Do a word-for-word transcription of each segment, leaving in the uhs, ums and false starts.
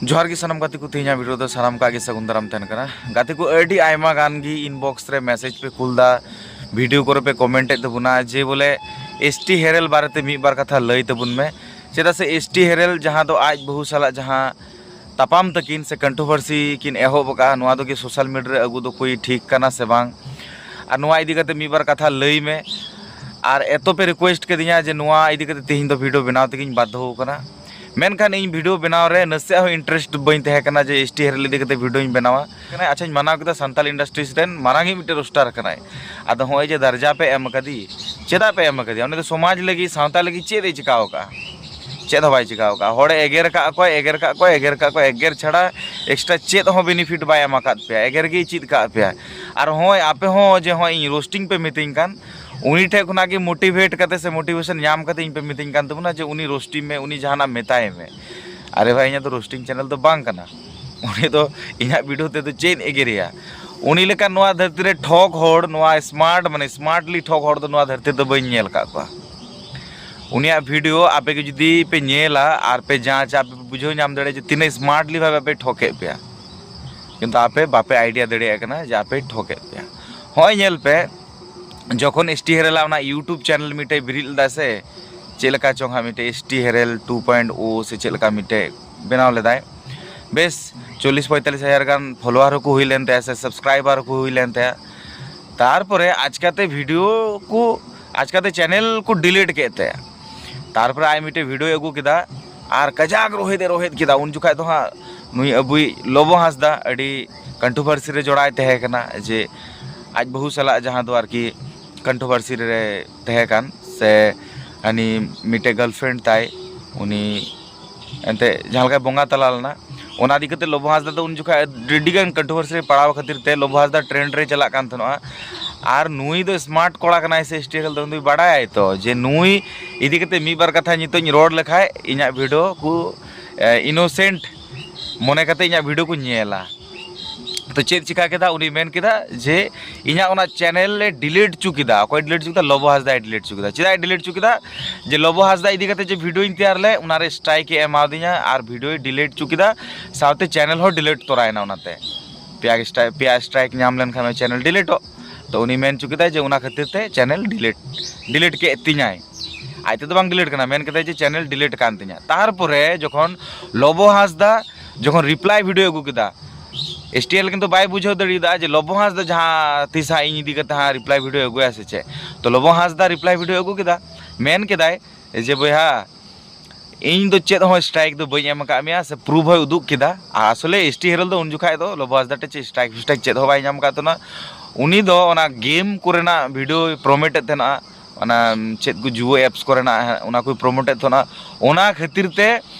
ᱡᱚᱦᱟᱨ ᱜᱮ ᱥᱟᱱᱟᱢ ᱜᱟᱛᱮ ᱠᱚ, ᱛᱮᱦᱮᱧᱟᱜ ᱵᱷᱤᱰᱤᱭᱳ ᱫᱚ ᱥᱟᱱᱟᱢ ᱠᱚᱣᱟᱜ ᱜᱮ ᱥᱟᱹᱜᱩᱱ ᱫᱟᱨᱟᱢ ᱛᱟᱦᱮᱱ ᱠᱟᱱᱟ᱾ ᱜᱟᱛᱮ ᱠᱚ, ᱟᱹᱰᱤ ᱟᱭᱢᱟ ᱜᱟᱱ ᱜᱮ ᱤᱱᱵᱚᱠᱥ ᱨᱮ ᱢᱮᱥᱮᱡᱽ ᱯᱮ ᱠᱩᱞ ᱫᱟ, ᱵᱷᱤᱰᱤᱭᱳ ᱠᱚᱨᱮ ᱯᱮ ᱠᱚᱢᱮᱱᱴ ᱮᱫ ᱛᱟᱵᱚᱱᱟ ᱡᱮ ᱵᱚᱞᱮ ᱮᱥ ᱴᱤ ᱦᱮᱨᱮᱞ ᱵᱟᱨᱮᱛᱮ ᱢᱤᱫ ᱵᱟᱨ ᱠᱟᱛᱷᱟ ᱞᱟᱹᱭ ᱛᱟᱵᱚᱱ ᱢᱮ᱾ ᱪᱮᱫᱟᱜ ᱥᱮ ᱮᱥ ᱴᱤ ᱦᱮᱨᱮᱞ ᱡᱟᱦᱟᱸ ᱫᱚ ᱟᱡ ᱵᱟᱹᱦᱩ ᱥᱟᱞᱟᱜ ᱡᱟᱦᱟᱸ ᱛᱟᱯᱟᱢ ᱛᱟᱹᱠᱤᱱ ᱥᱮ ᱠᱚᱱᱴᱨᱳᱵᱷᱟᱨᱥᱤ ᱠᱤᱱ ᱮᱦᱚᱵ ᱟᱠᱟᱫᱼᱟ, ᱱᱚᱣᱟ ᱫᱚ ᱠᱤ ᱥᱳᱥᱟᱞ ᱢᱤᱰᱤᱭᱟ ᱨᱮ ᱟᱹᱜᱩ ᱫᱚ ᱠᱳᱭ ᱴᱷᱤᱠ ᱠᱟᱱᱟ ᱥᱮ ᱵᱟᱝ? ᱟᱨ ᱱᱚᱣᱟ ᱤᱫᱤ ᱠᱟᱛᱮ ᱢᱤᱫ ᱵᱟᱨ ᱠᱟᱛᱷᱟ ᱞᱟᱹᱭ ᱢᱮ᱾ ᱟᱨ ᱮᱛᱚ ᱯᱮ ᱨᱤᱠᱩᱭᱮᱥᱴ ᱠᱟᱫᱤᱧᱟ ᱡᱮ ᱱᱚᱣᱟ ᱤᱫᱤ ᱠᱟᱛᱮ ᱛᱮᱦᱮᱧ ᱫᱚ ᱵᱷᱤᱰᱤᱭᱳ ᱵᱮᱱᱟᱣ ᱛᱮᱜᱮᱧ ᱵᱟᱫᱽᱫᱷᱚ ᱟᱠᱟᱱᱟ᱾ ᱢᱮᱱᱠᱷᱟᱱ ᱤᱧ ᱵᱷᱤᱰᱤᱭᱳ ᱵᱮᱱᱟᱣ ᱨᱮ ᱱᱟᱥᱮᱭᱟᱜ ᱦᱚᱸ ᱤᱱᱴᱟᱨᱮᱥᱴ ᱵᱟᱹᱧ ᱛᱟᱦᱮᱸ ᱠᱟᱱᱟ ᱡᱮ ᱮᱥ ᱴᱤ ᱦᱮᱨᱮᱞ ᱤᱫᱤ ᱠᱟᱛᱮ ᱵᱷᱤᱰᱤᱭᱳᱧ ᱵᱮᱱᱟᱣᱟ᱾ ᱟᱪᱪᱷᱟᱧ ᱢᱟᱱᱟᱣ ᱠᱮᱫᱟ, ᱥᱟᱱᱛᱟᱞ ᱤᱱᱰᱟᱥᱴᱨᱤᱡᱽ ᱨᱮᱱ ᱢᱟᱨᱟᱝ ᱤᱡ ᱢᱤᱫᱴᱮᱱ ᱨᱳᱥᱴᱟᱨ ᱠᱟᱱᱟᱭ᱾ ᱟᱫᱚ ᱦᱚᱸᱜᱼᱚᱭ ᱡᱮ ᱫᱟᱨᱡᱟ ᱯᱮ ᱮᱢ ᱟᱠᱟᱫᱮ, ᱪᱮᱫᱟᱜ ᱯᱮ ᱮᱢ ᱟᱠᱟᱫᱮᱭᱟ? ᱩᱱᱤ ᱫᱚ ᱥᱚᱢᱟᱡᱽ ᱞᱟᱹᱜᱤᱫ, ᱥᱟᱶᱛᱟ ᱞᱟᱹᱜᱤᱫ ᱪᱮᱫ ᱮ ᱪᱤᱠᱟᱹᱣ ᱟᱠᱟᱫᱼᱟ? ᱪᱮᱫ ᱦᱚᱸ ᱵᱟᱭ ᱪᱤᱠᱟᱹᱣ ᱟᱠᱟᱫᱼᱟ᱾ ᱦᱚᱲᱮ ᱮᱜᱮᱨ ᱟᱠᱟᱫ ᱠᱚᱣᱟ, ᱮᱜᱮᱨ ᱟᱠᱟᱫ ᱠᱚᱣᱟ, ᱮᱜᱮᱨ ᱟᱠᱟᱫ ᱠᱚᱣᱟ, ᱮᱜᱮᱨ ᱪᱷᱟᱲᱟ ᱮᱠᱥᱴᱨᱟ ᱪᱮᱫ ᱦᱚᱸ ᱵᱮᱱᱤᱯᱷᱤᱴ ᱵᱟᱭ ᱮᱢ ᱟᱠᱟᱫ ᱯᱮᱭᱟ, ᱮᱜᱮᱨ ᱜᱮᱭ ᱪᱮᱫ ᱟᱠᱟᱫ ᱯᱮᱭᱟ᱾ ᱟᱨ ᱦᱚᱸᱜᱼᱚᱭ ᱟᱯᱮ ᱦᱚᱸ ᱡᱮ ᱦᱚᱸᱜᱼᱚᱭ ᱤᱧ ᱨᱳᱥᱴᱤᱝ ᱯᱮ ᱢᱤᱛᱟᱹᱧ ᱠᱟᱱ, ᱩᱱᱤ ᱴᱷᱮᱡ ᱠᱷᱚᱱᱟᱜ ᱜᱮ ᱢᱳᱴᱤᱵᱷᱮᱴ ᱠᱟᱛᱮ ᱥᱮ ᱢᱳᱴᱤᱵᱷᱮᱥᱚᱱ ᱧᱟᱢ ᱠᱟᱛᱮ ᱤᱧ ᱯᱮ ᱢᱤᱛᱟᱹᱧ ᱠᱟᱱ ᱛᱟᱵᱚᱱᱟ ᱡᱮ ᱩᱱᱤ ᱨᱳᱥᱴᱤᱝ ᱢᱮ, ᱩᱱᱤ ᱡᱟᱦᱟᱱᱟᱜ ᱢᱮᱛᱟᱭ ᱢᱮ᱾ ᱟᱨᱮ ᱵᱷᱟᱭ, ᱤᱧᱟᱹᱜ ᱫᱚ ᱨᱳᱥᱴᱤᱝ ᱪᱮᱱᱮᱞ ᱫᱚ ᱵᱟᱝ ᱠᱟᱱᱟ᱾ ᱩᱱᱤ ᱫᱚ ᱤᱧᱟᱹᱜ ᱵᱷᱤᱰᱤᱭᱳ ᱛᱮᱫᱚ ᱪᱮᱫ ᱮᱜᱮᱨᱮᱭᱟ? ᱩᱱᱤ ᱞᱮᱠᱟᱱ ᱱᱚᱣᱟ ᱫᱷᱟᱹᱨᱛᱤ ᱨᱮ ᱴᱷᱚᱠ ᱦᱚᱲ, ᱱᱚᱣᱟ ᱥᱢᱟᱨᱴ, ᱢᱟᱱᱮ ᱥᱢᱟᱨᱴᱞᱤ ᱴᱷᱚᱠ ᱦᱚᱲ ᱫᱚ ᱱᱚᱣᱟ ᱫᱷᱟᱹᱨᱛᱤ ᱨᱮᱫᱚ ᱵᱟᱹᱧ ᱧᱮᱞ ᱟᱠᱟᱫ ᱠᱚᱣᱟ᱾ ᱩᱱᱤᱭᱟᱜ ᱵᱷᱤᱰᱤᱭᱳ ᱟᱯᱮ ᱜᱮ ᱡᱩᱫᱤ ᱯᱮ ᱧᱮᱞᱟ ᱟᱨ ᱯᱮ ᱡᱟᱸᱪᱟ, ᱟᱯᱮ ᱯᱮ ᱵᱩᱡᱷᱟᱹᱣ ᱧᱟᱢ ᱫᱟᱲᱮᱭᱟᱜᱼᱟ ᱡᱮ ᱛᱤᱱᱟᱹᱜ ᱥᱢᱟᱨᱴᱞᱤ ᱵᱷᱟᱵᱮ ᱟᱯᱮ ᱴᱷᱚᱠᱮᱫ ᱯᱮᱭᱟ, ᱠᱤᱱᱛᱩ ᱟᱯᱮ ᱵᱟᱯᱮ ᱟᱭᱰᱤᱭᱟ ᱫᱟᱲᱮᱭᱟᱜ ᱠᱟᱱᱟ ᱡᱮ ᱟᱯᱮ ᱴᱷᱚᱠᱮᱫ ᱯᱮᱭᱟ᱾ ᱦᱚᱸᱜᱼᱚᱭ ᱧᱮᱞ ᱯᱮ, ᱡᱚᱠᱷᱚᱱ ᱮᱥ ᱴᱤ ᱦᱮᱨᱮᱞᱟᱜ ᱚᱱᱟ YouTube ᱪᱮᱱᱮᱞ ᱢᱤᱫᱴᱮᱡ ᱵᱮᱨᱮᱫ ᱞᱮᱫᱟᱭ ᱥᱮ, ᱪᱮᱫ ᱞᱮᱠᱟ ᱪᱚᱝ ᱦᱟᱸᱜ ᱢᱤᱫᱴᱮᱡ ᱮᱥ ᱴᱤ ᱦᱮᱨᱮᱞ ᱴᱩ ᱯᱚᱭᱮᱱᱴ ᱳ ᱥᱮ ᱪᱮᱫ ᱞᱮᱠᱟ ᱢᱤᱫᱴᱮᱡ ᱵᱮᱱᱟᱣ ᱞᱮᱫᱟᱭ, ᱵᱮᱥ ᱪᱚᱞᱞᱤᱥ ᱯᱚᱸᱭᱛᱟᱞᱞᱤᱥ ᱦᱟᱡᱟᱨ ᱜᱟᱱ ᱯᱷᱚᱞᱳᱣᱟᱨ ᱦᱚᱸᱠᱚ ᱦᱩᱭ ᱞᱮᱱ ᱛᱟᱭᱟ ᱥᱮ ᱥᱟᱵᱥᱠᱨᱟᱭᱵᱟᱨ ᱦᱚᱸᱠᱚ ᱦᱩᱭ ᱞᱮᱱ ᱛᱟᱭᱟ᱾ ᱛᱟᱨᱯᱚᱨᱮ ᱟᱪᱠᱟᱛᱮ ᱵᱷᱤᱰᱤᱭᱳ ᱠᱚ, ᱟᱪᱠᱟᱛᱮ ᱪᱮᱱᱮᱞ ᱠᱚ ᱰᱤᱞᱤᱴ ᱠᱮᱫ ᱛᱟᱭᱟ᱾ ᱛᱟᱨᱯᱚᱨᱮ ᱟᱡ ᱢᱤᱫᱴᱮᱡ ᱵᱷᱤᱰᱤᱭᱳᱭ ᱟᱹᱜᱩ ᱠᱮᱫᱟ ᱟᱨ ᱠᱟᱡᱟᱠ ᱨᱳᱦᱮᱫ ᱮ ᱨᱳᱦᱮᱫ ᱠᱮᱫᱟ᱾ ᱩᱱ ᱡᱚᱠᱷᱟᱡ ᱫᱚ ᱦᱟᱸᱜ ᱱᱩᱭ ᱟᱵᱚᱭᱤᱡ ᱞᱚᱵᱚ ᱦᱟᱸᱥᱫᱟ ᱟᱹᱰᱤ ᱠᱚᱱᱴᱨᱳᱵᱷᱟᱨᱥᱤ ᱨᱮ ᱡᱚᱲᱟᱣ ᱛᱟᱦᱮᱸ ᱠᱟᱱᱟ, ᱡᱮ ᱟᱡ ᱵᱟᱹᱦᱩ ᱥᱟᱞᱟᱜ ᱡᱟᱦᱟᱸ ᱫᱚ ᱟᱨᱠᱤ ᱠᱚᱱᱴᱨᱳᱵᱷᱟᱨᱥᱤ ᱨᱮ ᱛᱟᱦᱮᱸ ᱠᱟᱱ, ᱥᱮ ᱦᱟᱹᱱᱤ ᱢᱤᱫᱴᱮᱡ ᱜᱟᱨᱞᱯᱷᱨᱮᱱᱰ ᱛᱟᱭ, ᱩᱱᱤ ᱮᱱᱛᱮ ᱡᱟᱦᱟᱸ ᱞᱮᱠᱟᱭ ᱵᱚᱸᱜᱟ ᱛᱟᱞᱟ ᱞᱮᱱᱟ, ᱚᱱᱟ ᱤᱫᱤ ᱠᱟᱛᱮ ᱞᱚᱵᱚ ᱦᱟᱸᱥᱫᱟ ᱫᱚ ᱩᱱ ᱡᱚᱠᱷᱟᱡ ᱟᱹᱰᱤ ᱜᱟᱱ ᱠᱚᱱᱴᱨᱳᱵᱷᱟᱨᱥᱤ ᱨᱮ ᱯᱟᱲᱟᱣ ᱠᱷᱟᱹᱛᱤᱨ ᱛᱮ ᱞᱚᱵᱚ ᱦᱟᱸᱥᱫᱟ ᱴᱨᱮᱱᱰ ᱨᱮ ᱪᱟᱞᱟᱜ ᱠᱟᱱ ᱛᱟᱦᱮᱱᱚᱜᱼᱟ᱾ ᱟᱨ ᱱᱩᱭ ᱫᱚ ᱥᱢᱟᱨᱴ ᱠᱚᱲᱟ ᱠᱟᱱᱟᱭ ᱥᱮ ᱮᱥ ᱴᱤ ᱦᱮᱨᱮᱞ ᱫᱚ ᱱᱩᱭ ᱵᱟᱰᱟᱭᱟᱭ ᱛᱚ ᱡᱮ ᱱᱩᱭ ᱤᱫᱤ ᱠᱟᱛᱮ ᱢᱤᱫ ᱵᱟᱨ ᱠᱟᱛᱷᱟ ᱱᱤᱛᱚᱜ ᱤᱧ ᱨᱚᱲ ᱞᱮᱠᱷᱟᱡ ᱤᱧᱟᱹᱜ ᱵᱷᱤᱰᱤᱭᱳ ᱠᱚ ᱤᱱᱳᱥᱮᱱᱴ ᱢᱚᱱᱮ ᱠᱟᱛᱮ ᱤᱧᱟᱹᱜ ᱵᱷᱤᱰᱤᱭᱳ ᱠᱚ ᱧᱮᱞᱟ᱾ ᱛᱚ ᱪᱮᱫ ᱪᱤᱠᱟ ᱠᱮᱫᱟ? ᱩᱱᱤ ᱢᱮᱱ ᱠᱮᱫᱟ ᱡᱮ ᱤᱧᱟᱹᱜ ᱚᱱᱟ ᱪᱮᱱᱮᱞ ᱮ ᱰᱤᱞᱤᱴ ᱦᱚᱪᱚ ᱠᱮᱫᱟ᱾ ᱚᱠᱚᱭ ᱰᱤᱞᱤᱴ ᱦᱚᱪᱚ ᱠᱮᱫᱟ? ᱞᱚᱵᱚ ᱦᱟᱸᱥᱫᱟᱭ ᱰᱤᱞᱤᱴ ᱦᱚᱪᱚ ᱠᱮᱫᱟ᱾ ᱪᱮᱫᱟᱜ ᱮ ᱰᱤᱞᱤᱴ ᱦᱚᱪᱚ ᱠᱮᱫᱟ? ᱡᱮ ᱞᱚᱵᱚ ᱦᱟᱸᱥᱫᱟ ᱤᱫᱤ ᱠᱟᱛᱮ ᱡᱮ ᱵᱷᱤᱰᱤᱭᱳᱧ ᱛᱮᱭᱟᱨ ᱞᱮᱫ, ᱚᱱᱟᱨᱮ ᱥᱴᱨᱟᱭᱤᱠ ᱮ ᱮᱢᱟᱣᱫᱤᱧᱟ ᱟᱨ ᱵᱷᱤᱰᱤᱭᱳᱭ ᱰᱤᱞᱤᱴ ᱦᱚᱪᱚ ᱠᱮᱫᱟ, ᱥᱟᱶᱛᱮ ᱪᱮᱱᱮᱞ ᱦᱚᱸ ᱰᱤᱞᱤᱴ ᱛᱚᱨᱟᱭᱮᱱᱟ᱾ ᱚᱱᱟᱛᱮ ᱯᱮᱭᱟ ᱥᱴᱨᱟᱭ-, ᱯᱮᱭᱟ ᱥᱴᱨᱟᱭᱤᱠ ᱧᱟᱢ ᱞᱮᱱᱠᱷᱟᱱ ᱪᱮᱱᱮᱞ ᱰᱤᱞᱤᱴᱚᱜ᱾ ᱛᱚ ᱩᱱᱤ ᱢᱮᱱ ᱦᱚᱪᱚ ᱠᱮᱫᱟᱭ ᱡᱮ ᱚᱱᱟ ᱠᱷᱟᱹᱛᱤᱨ ᱛᱮ ᱪᱮᱱᱮᱞ ᱰᱤᱞᱤᱴ, ᱰᱤᱞᱤᱴ ᱠᱮᱫ ᱛᱤᱧᱟᱭ᱾ ᱟᱡ ᱛᱮᱫᱚ ᱵᱟᱝ ᱰᱤᱞᱤᱴ ᱠᱟᱱᱟ, ᱢᱮᱱ ᱠᱮᱫᱟᱭ ᱡᱮ ᱪᱮᱱᱮᱞ ᱰᱤᱞᱤᱴ ᱠᱟᱱ ᱛᱤᱧᱟ᱾ ᱛᱟᱨᱯᱚᱨᱮ ᱡᱚᱠᱷᱚᱱ ᱞᱚᱵᱚ ᱦᱟᱸᱥᱫᱟ ᱡᱚᱠᱷᱚᱱ ᱨᱤᱯᱞᱟᱭ ᱵᱷᱤᱰᱤᱭᱳ ᱟᱹᱜᱩ ᱠᱮᱫᱟ, ᱮᱥ ᱴᱤ ᱮᱞ ᱠᱤᱱᱛᱩ ᱵᱟᱭ ᱵᱩᱡᱷᱟᱹᱣ ᱫᱟᱲᱮᱭᱟᱫᱟ ᱡᱮ ᱞᱚᱵᱚ ᱦᱟᱸᱥᱫᱟ ᱡᱟᱦᱟᱸ ᱛᱤᱥ ᱦᱟᱸᱜ ᱤᱧ ᱤᱫᱤ ᱠᱟᱛᱮ ᱦᱟᱸᱜ ᱨᱤᱯᱞᱟᱭ ᱵᱷᱤᱰᱤᱭᱳ ᱟᱹᱜᱩᱭᱟ ᱥᱮ ᱪᱮᱫ᱾ ᱛᱚ ᱞᱚᱵᱚ ᱦᱟᱸᱥᱫᱟ ᱨᱤᱯᱞᱟᱭ ᱵᱷᱤᱰᱤᱭᱳ ᱟᱹᱜᱩ ᱠᱮᱫᱟ, ᱢᱮᱱ ᱠᱮᱫᱟᱭ ᱡᱮ, "ᱵᱚᱭᱦᱟ, ᱤᱧ ᱫᱚ ᱪᱮᱫ ᱦᱚᱸ ᱥᱴᱨᱟᱭᱤᱠ ᱫᱚ ᱵᱟᱹᱧ ᱮᱢ ᱟᱠᱟᱫ ᱢᱮᱭᱟ", ᱥᱮ ᱯᱨᱩᱯᱷ ᱦᱚᱸᱭ ᱩᱫᱩᱜ ᱠᱮᱫᱟ᱾ ᱟᱨ ᱟᱥᱚᱞᱮ ᱮᱥ ᱴᱤ ᱦᱮᱨᱮᱞ ᱫᱚ ᱩᱱ ᱡᱚᱠᱷᱟᱡ ᱫᱚ ᱞᱚᱵᱚ ᱦᱟᱸᱥᱫᱟ ᱴᱷᱮᱱ ᱪᱮᱫ ᱥᱴᱨᱟᱭᱤᱠ ᱯᱷᱤᱥᱴᱨᱟᱭᱤᱠ ᱪᱮᱫ ᱦᱚᱸ ᱵᱟᱭ ᱧᱟᱢ ᱟᱠᱟᱫ ᱛᱟᱦᱮᱱᱟ᱾ ᱩᱱᱤ ᱫᱚ ᱚᱱᱟ ᱜᱮᱢ ᱠᱚᱨᱮᱱᱟᱜ ᱵᱷᱤᱰᱤᱭᱳᱭ ᱯᱨᱚᱢᱳᱴ ᱮᱫ ᱛᱟᱦᱮᱱᱟ, ᱚᱱᱟ ᱪᱮᱫ ᱠᱚ ᱡᱩᱣᱟᱹ ᱮᱯᱥ ᱠᱚᱨᱮᱱᱟᱜ ᱚᱱᱟ ᱠᱚᱭ ᱯᱨᱚᱢᱳᱴ ᱮᱫ ᱛᱟᱦᱮᱱᱟ᱾ ᱚᱱᱟ ᱠᱷᱟᱹᱛᱤᱨ ᱛᱮ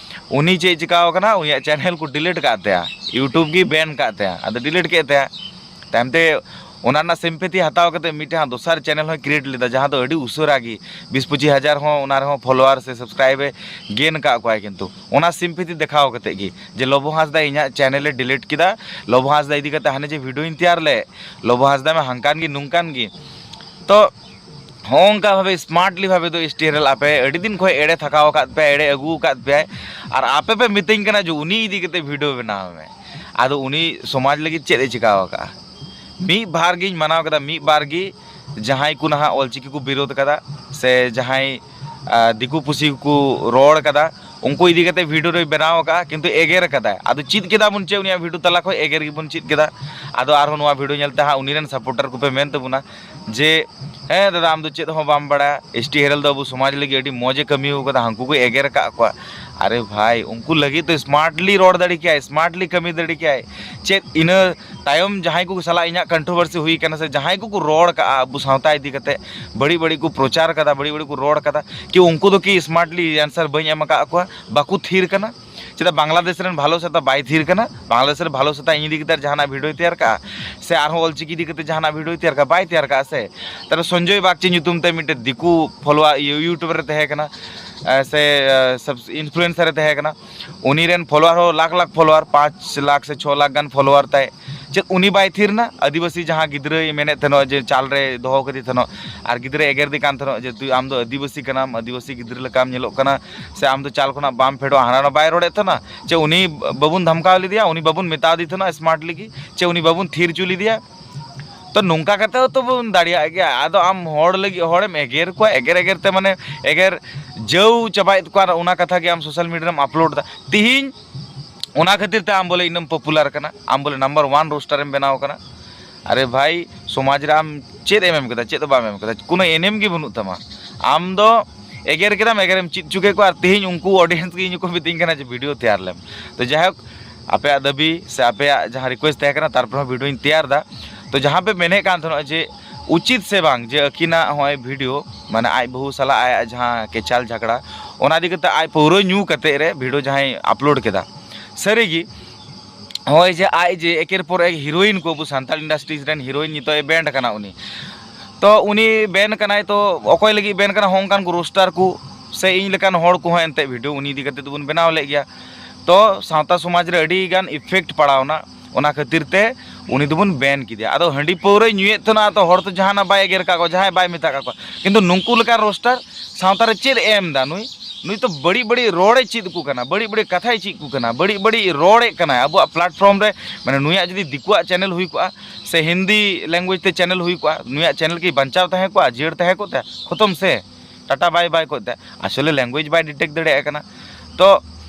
ᱩᱱᱤ ᱪᱮᱫ ᱪᱤᱠᱟᱣ ᱠᱟᱱᱟ, ᱩᱱᱤᱭᱟᱜ ᱪᱮᱱᱮᱞ ᱠᱚ ᱰᱤᱞᱤᱴ ᱠᱟᱜ ᱛᱟᱭᱟ, ᱭᱩᱴᱩᱵᱽ ᱜᱮ ᱵᱮᱱ ᱠᱟᱜ ᱛᱟᱭᱟ, ᱟᱫᱚ ᱰᱤᱞᱤᱴ ᱠᱮᱫ ᱛᱟᱭᱟ᱾ ᱛᱟᱭᱚᱢ ᱛᱮ ᱚᱱᱟ ᱨᱮᱱᱟᱜ ᱥᱤᱢᱯᱮᱛᱷᱤ ᱦᱟᱛᱟᱣ ᱠᱟᱛᱮ ᱢᱤᱫᱴᱮᱱ ᱦᱟᱸᱜ ᱫᱚᱥᱟᱨ ᱪᱮᱱᱮᱞ ᱦᱚᱸᱭ ᱠᱨᱤᱭᱮᱴ ᱞᱮᱫᱟ, ᱡᱟᱦᱟᱸ ᱫᱚ ᱟᱹᱰᱤ ᱩᱥᱟᱹᱨᱟ ᱜᱮ ᱵᱤᱥ ᱯᱚᱸᱪᱤᱥ ᱦᱟᱡᱟᱨ ᱦᱚᱸ ᱚᱱᱟ ᱨᱮᱦᱚᱸ ᱯᱷᱚᱞᱳᱣᱟᱨ ᱥᱮ ᱥᱟᱵᱥᱠᱨᱟᱭᱤᱵ ᱮ ᱜᱮᱱ ᱠᱟᱜ ᱠᱚᱣᱟᱭ᱾ ᱠᱤᱱᱛᱩ ᱚᱱᱟ ᱥᱤᱢᱯᱮᱛᱷᱤ ᱫᱮᱠᱷᱟᱣ ᱠᱟᱛᱮ ᱜᱮ ᱡᱮ ᱞᱚᱵᱚ ᱦᱟᱸᱥᱫᱟ ᱤᱧᱟᱹᱜ ᱪᱮᱱᱮᱞ ᱮ ᱰᱤᱞᱤᱴ ᱠᱮᱫᱟ, ᱞᱚᱵᱚ ᱦᱟᱸᱥᱫᱟ ᱤᱫᱤ ᱠᱟᱛᱮ ᱦᱟᱱᱮ ᱡᱮ ᱵᱷᱤᱰᱤᱭᱳᱧ ᱛᱮᱭᱟᱨ ᱞᱮᱫ, ᱞᱚᱵᱚ ᱦᱟᱸᱥᱫᱟ ᱢᱟ ᱦᱟᱝᱠᱟᱱ ᱜᱮ ᱱᱩᱝᱠᱟᱱ ᱜᱮ᱾ ᱛᱚ ᱦᱚᱸᱜᱼᱚᱝᱠᱟ ᱵᱷᱟᱵᱮ ᱥᱢᱟᱨᱴᱞᱤ ᱵᱷᱟᱵᱮ ᱫᱚ ᱮᱥ ᱴᱤ ᱦᱮᱨᱮᱞ ᱟᱯᱮ ᱟᱹᱰᱤ ᱫᱤᱱ ᱠᱷᱚᱱ ᱮᱲᱮ ᱛᱷᱟᱠᱟᱣ ᱟᱠᱟᱫ ᱯᱮᱭᱟ, ᱮᱲᱮ ᱟᱹᱜᱩ ᱟᱠᱟᱫ ᱯᱮᱭᱟᱭ, ᱟᱨ ᱟᱯᱮ ᱯᱮ ᱢᱤᱛᱟᱹᱧ ᱠᱟᱱᱟ ᱡᱮ ᱩᱱᱤ ᱤᱫᱤ ᱠᱟᱛᱮ ᱵᱷᱤᱰᱤᱭᱳ ᱵᱮᱱᱟᱣ ᱢᱮ᱾ ᱟᱫᱚ ᱩᱱᱤ ᱥᱚᱢᱟᱡᱽ ᱞᱟᱹᱜᱤᱫ ᱪᱮᱫ ᱮ ᱪᱤᱠᱟᱹ ᱟᱠᱟᱫᱼᱟ? ᱢᱤᱫ ᱵᱟᱨ ᱜᱤᱧ ᱢᱟᱱᱟᱣ ᱠᱮᱫᱟ, ᱢᱤᱫ ᱵᱟᱨ ᱜᱮ ᱡᱟᱦᱟᱸᱭ ᱠᱚ ᱱᱟᱦᱟᱜ ᱚᱞᱪᱤᱠᱤ ᱠᱚ ᱵᱤᱨᱳᱫ ᱠᱟᱫᱟ ᱥᱮ ᱡᱟᱦᱟᱸᱭ, ᱟ, ᱫᱤᱠᱩ ᱯᱩᱥᱤ ᱠᱚ ᱨᱚᱲ ᱠᱟᱫᱟ, ᱩᱱᱠᱩ ᱤᱫᱤ ᱠᱟᱛᱮ ᱵᱷᱤᱰᱤᱭᱳ ᱫᱚᱭ ᱵᱮᱱᱟᱣ ᱟᱠᱟᱫᱼᱟ, ᱠᱤᱱᱛᱩ ᱮᱜᱮᱨ ᱠᱟᱫᱟᱭ᱾ ᱟᱫᱚ ᱪᱮᱫ ᱠᱮᱫᱟ ᱵᱚᱱ ᱪᱮᱫ ᱩᱱᱤᱭᱟᱜ ᱵᱷᱤᱰᱤᱭᱳ ᱛᱟᱞᱟ ᱠᱷᱚᱱ? ᱮᱜᱮᱨ ᱜᱮᱵᱚᱱ ᱪᱮᱫ ᱠᱮᱫᱟ᱾ ᱟᱫᱚ ᱟᱨᱦᱚᱸ ᱱᱚᱣᱟ ᱵᱷᱤᱰᱤᱭᱳ ᱧᱮᱞᱛᱮ ᱦᱟᱸᱜ ᱩᱱᱤ ᱨᱮᱱ ᱥᱟᱯᱳᱨᱴᱟᱨ ᱠᱚᱯᱮ ᱢᱮᱱ ᱛᱟᱵᱚᱱᱟ ᱡᱮ, "ᱦᱮᱸ ᱫᱟᱫᱟ, ᱟᱢ ᱫᱚ ᱪᱮᱫ ᱦᱚᱸ ᱵᱟᱢ ᱵᱟᱲᱟᱭᱟ, ᱮᱥ ᱴᱤ ᱦᱮᱨᱮᱞ ᱫᱚ ᱟᱵᱚ ᱥᱚᱢᱟᱡᱽ ᱞᱟᱹᱜᱤᱫ ᱟᱹᱰᱤ ᱢᱚᱡᱽ ᱮ ᱠᱟᱹᱢᱤ ᱟᱠᱟᱫᱟ, ᱦᱟᱹᱱᱠᱩ ᱠᱚ ᱮᱜᱮᱨ ᱟᱠᱟᱫ ᱠᱚᱣᱟ᱾" ᱟᱨᱮ ᱵᱷᱟᱭ, ᱩᱱᱠᱩ ᱞᱟᱹᱜᱤᱫ ᱫᱚ ᱥᱢᱟᱨᱴᱞᱤ ᱨᱚᱲ ᱫᱟᱲᱮ ᱠᱮᱭᱟᱭ, ᱥᱢᱟᱨᱴᱞᱤ ᱠᱟᱹᱢᱤ ᱫᱟᱲᱮ ᱠᱮᱭᱟᱭ᱾ ᱪᱮᱫ ᱤᱱᱟᱹ ᱛᱟᱭᱚᱢ ᱡᱟᱦᱟᱸᱭ ᱠᱚ ᱥᱟᱞᱟᱜ ᱤᱧᱟᱹᱜ ᱠᱚᱱᱴᱨᱳᱵᱷᱟᱨᱥᱤ ᱦᱩᱭ ᱠᱟᱱᱟ ᱥᱮ ᱡᱟᱦᱟᱸᱭ ᱠᱚᱠᱚ ᱨᱚᱲ ᱠᱟᱜᱼᱟ ᱟᱵᱚ ᱥᱟᱶᱛᱟ ᱤᱫᱤ ᱠᱟᱛᱮ, ᱵᱟᱹᱲᱤᱡ ᱵᱟᱹᱲᱤᱡ ᱠᱚ ᱯᱨᱚᱪᱟᱨ ᱠᱟᱫᱟ, ᱵᱟᱹᱲᱤᱡ ᱵᱟᱹᱲᱤᱡ ᱠᱚ ᱨᱚᱲ ᱠᱟᱫᱟ, ᱠᱤ ᱩᱱᱠᱩ ᱫᱚ ᱠᱤ ᱥᱢᱟᱨᱴᱞᱤ ᱟᱱᱥᱟᱨ ᱵᱟᱹᱧ ᱮᱢ ᱟᱠᱟᱫ ᱠᱚᱣᱟ? ᱵᱟᱠᱚ ᱛᱷᱤᱨ ᱠᱟᱱᱟ? ᱪᱮᱫᱟᱜ ᱵᱟᱝᱞᱟᱫᱮᱥ ᱨᱮᱱ ᱵᱷᱟᱞᱚ ᱥᱮᱛᱟ ᱵᱟᱭ ᱛᱷᱤᱨ ᱠᱟᱱᱟ? ᱵᱟᱝᱞᱟᱫᱮᱥ ᱨᱮ ᱵᱷᱟᱞᱚ ᱥᱮᱛᱟ ᱤᱧ ᱤᱫᱤ ᱠᱟᱛᱮ ᱡᱟᱦᱟᱱᱟᱜ ᱵᱷᱤᱰᱤᱭᱳᱭ ᱛᱮᱭᱟᱨ ᱠᱟᱜᱼᱟ ᱥᱮ ᱟᱨᱦᱚᱸ ᱚᱞᱪᱤᱠᱤ ᱤᱫᱤ ᱠᱟᱛᱮ ᱡᱟᱦᱟᱱᱟᱜ ᱵᱷᱤᱰᱤᱭᱳᱭ ᱛᱮᱭᱟᱨ ᱠᱟᱜᱼᱟ? ᱵᱟᱭ ᱛᱮᱭᱟᱨ ᱠᱟᱜᱼᱟ ᱥᱮ᱾ ᱛᱟᱦᱞᱮ ᱥᱚᱧᱡᱚᱭ ᱵᱟᱜᱪᱤ ᱧᱩᱛᱩᱢ ᱛᱮ ᱢᱤᱫᱴᱮᱱ ᱫᱤᱠᱩ ᱯᱷᱚᱞᱳᱣᱟᱨ, ᱤᱭᱩᱴᱩᱵᱟᱨ ᱮ ᱛᱟᱦᱮᱸ ᱠᱟᱱᱟ, ᱮ, ᱥᱮ, ᱮ, ᱥᱟᱵ-, ᱤᱱᱯᱷᱞᱩᱭᱮᱱᱥᱟᱨ ᱮ ᱛᱟᱦᱮᱸ ᱠᱟᱱᱟ᱾ ᱩᱱᱤ ᱨᱮᱱ ᱯᱷᱚᱞᱳᱣᱟᱨ ᱦᱚᱸ ᱞᱟᱠᱷ ᱞᱟᱠᱷ ᱯᱷᱚᱞᱳᱣᱟᱨ, ᱯᱟᱸᱪ ᱞᱟᱠᱷ ᱥᱮ ᱪᱷᱚ ᱞᱟᱠᱷ ᱜᱟᱱ ᱯᱷᱚᱞᱳᱣᱟᱨ ᱛᱟᱭ᱾ ᱪᱮᱫ ᱩᱱᱤ ᱵᱟᱭ ᱛᱷᱤᱨ ᱮᱱᱟ? ᱟᱹᱫᱤᱵᱟᱹᱥᱤ ᱡᱟᱦᱟᱸ ᱜᱤᱫᱽᱨᱟᱹᱭ ᱢᱮᱱᱮᱫ ᱛᱟᱦᱮᱱᱚᱜ ᱡᱮ ᱪᱟᱞ ᱨᱮ ᱫᱚᱦᱚ ᱠᱟᱫᱮ ᱛᱟᱦᱮᱱᱚᱜ, ᱟᱨ ᱜᱤᱫᱽᱨᱟᱹᱭ ᱮᱜᱮᱨ ᱫᱮ ᱠᱟᱱ ᱛᱟᱦᱮᱱᱚᱜ ᱡᱮ, "ᱛᱩᱭ ᱟᱢ ᱫᱚ ᱟᱹᱫᱤᱵᱟᱹᱥᱤ ᱠᱟᱱᱟᱢ, ᱟᱹᱫᱤᱵᱟᱹᱥᱤ ᱜᱤᱫᱽᱨᱟᱹ ᱞᱮᱠᱟᱢ ᱧᱮᱞᱚᱜ ᱠᱟᱱᱟ, ᱥᱮ ᱟᱢ ᱫᱚ ᱪᱟᱞ ᱠᱷᱚᱱᱟᱜ ᱵᱟᱢ ᱯᱷᱮᱰᱚᱜᱼᱟ", ᱦᱟᱱᱟ ᱱᱚᱣᱟ ᱵᱟᱭ ᱨᱚᱲᱮᱫ ᱛᱟᱦᱮᱱᱟ? ᱪᱮ ᱩᱱᱤ ᱵᱟᱵᱚᱱ ᱫᱷᱟᱢᱠᱟᱣ ᱞᱮᱫᱮᱭᱟ? ᱩᱱᱤ ᱵᱟᱵᱚᱱ ᱢᱮᱛᱟ ᱫᱮ ᱛᱟᱦᱮᱱᱟ ᱥᱢᱟᱨᱴᱞᱤ ᱜᱮ? ᱪᱮ ᱩᱱᱤ ᱵᱟᱵᱚᱱ ᱛᱷᱤᱨ ᱦᱚᱪᱚ ᱞᱮᱫᱮᱭᱟ? ᱛᱚ ᱱᱚᱝᱠᱟ ᱠᱟᱛᱮ ᱦᱚᱸ ᱛᱚ ᱵᱚᱱ ᱫᱟᱲᱮᱭᱟᱜ ᱜᱮᱭᱟ᱾ ᱟᱫᱚ ᱟᱢ ᱦᱚᱲ ᱞᱟᱹᱜᱤᱫ ᱦᱚᱲᱮᱢ ᱮᱜᱮᱨ ᱠᱚᱣᱟ, ᱮᱜᱮᱨ ᱮᱜᱮᱨ ᱛᱮ ᱢᱟᱱᱮ ᱮᱜᱮᱨ ᱡᱟᱹᱣ ᱪᱟᱵᱟᱭᱮᱫ ᱠᱚᱣᱟ, ᱟᱨ ᱚᱱᱟ ᱠᱟᱛᱷᱟ ᱜᱮ ᱟᱢ ᱥᱳᱥᱟᱞ ᱢᱤᱰᱤᱭᱟ ᱨᱮᱢ ᱟᱯᱞᱳᱰ ᱮᱫᱟ᱾ ᱛᱤᱦᱤᱧ ᱚᱱᱟ ᱠᱷᱟᱹᱛᱤᱨ ᱛᱮ ᱟᱢ ᱵᱚᱞᱮ ᱤᱱᱟᱹᱢ ᱯᱚᱯᱩᱞᱟᱨ ᱠᱟᱱᱟ, ᱟᱢ ᱵᱚᱞᱮ ᱱᱟᱢᱵᱟᱨ ᱳᱣᱟᱱ ᱨᱳᱥᱴᱟᱨ ᱮᱢ ᱵᱮᱱᱟᱣ ᱠᱟᱱᱟ᱾ ᱟᱨᱮ ᱵᱷᱟᱭ, ᱥᱚᱢᱟᱡᱽ ᱨᱮ ᱟᱢ ᱪᱮᱫ ᱮᱢ ᱮᱢ ᱠᱮᱫᱟ? ᱪᱮᱫ ᱦᱚᱸ ᱵᱟᱢ ᱮᱢ ᱠᱮᱫᱟ, ᱠᱳᱱᱳ ᱮᱱᱮᱢ ᱜᱮ ᱵᱟᱹᱱᱩᱜ ᱛᱟᱢᱟ᱾ ᱟᱢ ᱫᱚ ᱮᱜᱮᱨ ᱠᱮᱫᱟᱢ, ᱮᱜᱮᱨᱮᱢ ᱪᱮᱫ ᱦᱚᱪᱚ ᱠᱮᱫ ᱠᱚᱣᱟ, ᱟᱨ ᱛᱮᱦᱮᱧ ᱩᱱᱠᱩ ᱚᱰᱤᱭᱮᱱᱥ ᱜᱮ ᱤᱧ ᱠᱚ ᱢᱤᱛᱟᱹᱧ ᱠᱟᱱᱟ ᱡᱮ ᱵᱷᱤᱰᱤᱭᱳ ᱛᱮᱭᱟᱨ ᱞᱮᱢ᱾ ᱛᱚ ᱡᱟᱭᱦᱳᱠ, ᱟᱯᱮᱭᱟᱜ ᱫᱟᱹᱵᱤ ᱥᱮ ᱟᱯᱮᱭᱟᱜ ᱡᱟᱦᱟᱸ ᱨᱤᱠᱩᱭᱮᱥᱴ ᱛᱟᱦᱮᱸ ᱠᱟᱱᱟ, ᱛᱟᱨᱯᱚᱨᱮ ᱦᱚᱸ ᱵᱷᱤᱰᱤᱭᱳᱧ ᱛᱮᱭᱟᱨ ᱮᱫᱟ᱾ ᱛᱚ ᱡᱟᱦᱟᱸ ᱯᱮ ᱢᱮᱱᱮᱫ ᱠᱟᱱ ᱛᱟᱦᱮᱱᱟ ᱡᱮ ᱩᱪᱤᱛ ᱥᱮ ᱵᱟᱝ ᱡᱮ ᱟᱹᱠᱤᱱᱟᱜ ᱦᱚᱸᱜᱼᱚᱭ ᱵᱷᱤᱰᱤᱭᱳ, ᱢᱟᱱᱮ ᱟᱡ ᱵᱟᱹᱦᱩ ᱥᱟᱞᱟᱜ ᱟᱭᱟᱜ ᱡᱟᱦᱟᱸ ᱠᱮᱪᱟᱞ ᱡᱷᱟᱜᱽᱲᱟ, ᱚᱱᱟ ᱤᱫᱤ ᱠᱟᱛᱮ ᱟᱡ ᱯᱟᱹᱣᱨᱟᱹ ᱧᱩ ᱠᱟᱛᱮ ᱨᱮ ᱵᱷᱤᱰᱤᱭᱳ ᱡᱟᱦᱟᱸᱭ ᱟᱯᱞᱳᱰ ᱠᱮᱫᱟ, ᱥᱟᱹᱨᱤᱜᱮ ᱦᱚᱸᱜᱼᱚᱭ ᱡᱮ ᱟᱡ ᱡᱮ ᱮᱠᱮᱨ ᱯᱚᱨ ᱮᱠ ᱦᱤᱨᱳᱭᱤᱱ ᱠᱚ, ᱟᱵᱚ ᱥᱟᱱᱛᱟᱲ ᱤᱱᱰᱟᱥᱴᱨᱤᱡᱽ ᱨᱮᱱ ᱦᱤᱨᱳᱭᱤᱱ ᱱᱤᱛᱚᱜ ᱮ ᱵᱮᱱᱰ ᱠᱟᱱᱟ ᱩᱱᱤ, ᱛᱚ ᱩᱱᱤ ᱵᱮᱱ ᱠᱟᱱᱟᱭ, ᱛᱚ ᱚᱠᱚᱭ ᱞᱟᱹᱜᱤᱫ ᱵᱮᱱ ᱠᱟᱱᱟ? ᱦᱚᱸ ᱚᱱᱠᱟᱱ ᱠᱚ ᱨᱳᱥᱴᱟᱨ ᱠᱚ ᱥᱮ ᱤᱧ ᱞᱮᱠᱟᱱ ᱦᱚᱲ ᱠᱚᱦᱚᱸ ᱮᱱᱛᱮᱫ ᱵᱷᱤᱰᱤᱭᱳ ᱩᱱᱤ ᱤᱫᱤ ᱠᱟᱛᱮᱫ ᱫᱚᱵᱚᱱ ᱵᱮᱱᱟᱣ ᱞᱮᱫ ᱜᱮᱭᱟ᱾ ᱛᱚ ᱥᱟᱶᱛᱟ ᱥᱚᱢᱟᱡᱽ ᱨᱮ ᱟᱹᱰᱤ ᱜᱟᱱ ᱤᱯᱷᱮᱠᱴ ᱯᱟᱲᱟᱣᱱᱟ, ᱚᱱᱟ ᱠᱷᱟᱹᱛᱤᱨ ᱛᱮ ᱩᱱᱤ ᱫᱚᱵᱚᱱ ᱵᱮᱱ ᱠᱮᱫᱮᱭᱟ᱾ ᱟᱫᱚ ᱦᱟᱺᱰᱤ ᱯᱟᱹᱣᱨᱟᱹᱭ ᱧᱩᱭᱮᱫ ᱛᱟᱦᱮᱱᱟ, ᱛᱚ ᱦᱚᱲ ᱛᱚ ᱡᱟᱦᱟᱱᱟᱜ ᱵᱟᱭ ᱮᱜᱮᱨ ᱠᱟᱜ ᱠᱚᱣᱟ, ᱡᱟᱦᱟᱸᱭ ᱵᱟᱭ ᱢᱮᱛᱟᱜ ᱠᱟᱜ ᱠᱚᱣᱟ, ᱠᱤᱱᱛᱩ ᱱᱩᱠᱩ ᱞᱮᱠᱟᱱ ᱨᱳᱥᱴᱟᱨ ᱥᱟᱶᱛᱟ ᱨᱮ ᱪᱮᱫ ᱮ ᱮᱢ ᱮᱫᱟ ᱱᱩᱭ? ᱱᱩᱭ ᱛᱚ ᱵᱟᱹᱲᱤᱡ ᱵᱟᱹᱲᱤᱡ ᱨᱚᱲᱮ ᱪᱮᱫ ᱟᱠᱚ ᱠᱟᱱᱟ, ᱵᱟᱹᱲᱤᱡ ᱵᱟᱹᱲᱤᱡ ᱠᱟᱛᱷᱟᱭ ᱪᱮᱫ ᱟᱠᱚ ᱠᱟᱱᱟ, ᱵᱟᱹᱲᱤᱡ ᱵᱟᱹᱲᱤᱡ ᱨᱚᱲᱮᱫ ᱠᱟᱱᱟᱭ ᱟᱵᱚᱣᱟᱜ ᱯᱞᱟᱴᱯᱷᱚᱨᱢ ᱨᱮ᱾ ᱢᱟᱱᱮ ᱱᱩᱭᱟᱜ ᱡᱩᱫᱤ ᱫᱤᱠᱩᱣᱟᱜ ᱪᱮᱱᱮᱞ ᱦᱩᱭ ᱠᱚᱜᱼᱟ ᱥᱮ ᱦᱤᱱᱫᱤ ᱞᱮᱝᱜᱩᱭᱮᱡᱽ ᱛᱮ ᱪᱮᱱᱮᱞ ᱦᱩᱭ ᱠᱚᱜᱼᱟ, ᱱᱩᱭᱟᱜ ᱪᱮᱱᱮᱞ ᱠᱤ ᱵᱟᱧᱪᱟᱣ ᱛᱟᱦᱮᱸ ᱠᱚᱜᱼᱟ, ᱡᱤᱭᱟᱹᱲ ᱛᱟᱦᱮᱸ ᱠᱚᱜ ᱛᱟᱭᱟ? ᱠᱷᱚᱛᱚᱢ ᱥᱮ, ᱴᱟᱴᱟ ᱵᱟᱭ ᱵᱟᱭ ᱠᱚᱜ ᱛᱟᱭᱟ᱾ ᱟᱥᱚᱞᱮ ᱞᱮᱝᱜᱩᱭᱮᱡᱽ ᱵᱟᱭ ᱰᱤᱴᱮᱠᱴ ᱫᱟᱲᱮᱭᱟᱜ ᱠᱟᱱᱟ᱾ ᱛᱚ